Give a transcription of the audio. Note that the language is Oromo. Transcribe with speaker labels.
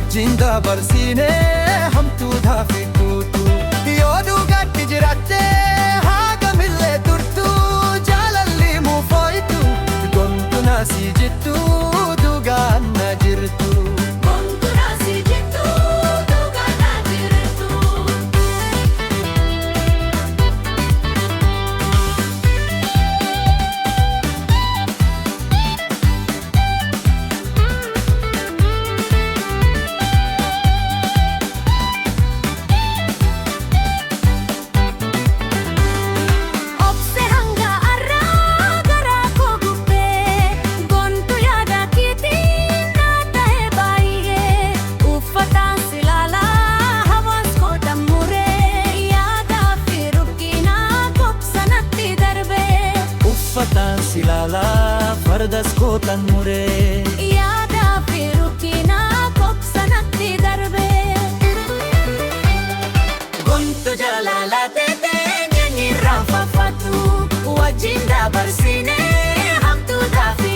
Speaker 1: Wajjin dabarsine hamtuudhaa fi tuutu. Yoo dhugaatti jiraatte hagamillee turtu, jaalalli muufooytu gontu naasii jittu dhugaan na jirtu.
Speaker 2: Gontu naasii jittu dhugaan na jirtu. Obse hanga arraa garaa koo gubbee, gontu yaada keetiin na ta'e baay'ee. Uffataan si ilaalaa hawaas koo dammuree, yaadaa fi rukkinaa gobsa natti darbee.
Speaker 1: Uffataan si ilaalaa fardas kootan muree.
Speaker 2: Yaadaa fi rukkinaa gobsa natti darbee. Gontu jaalala teetee nyaanyi raanfafatu, wajjin dabarsine hamtuudhaa fi.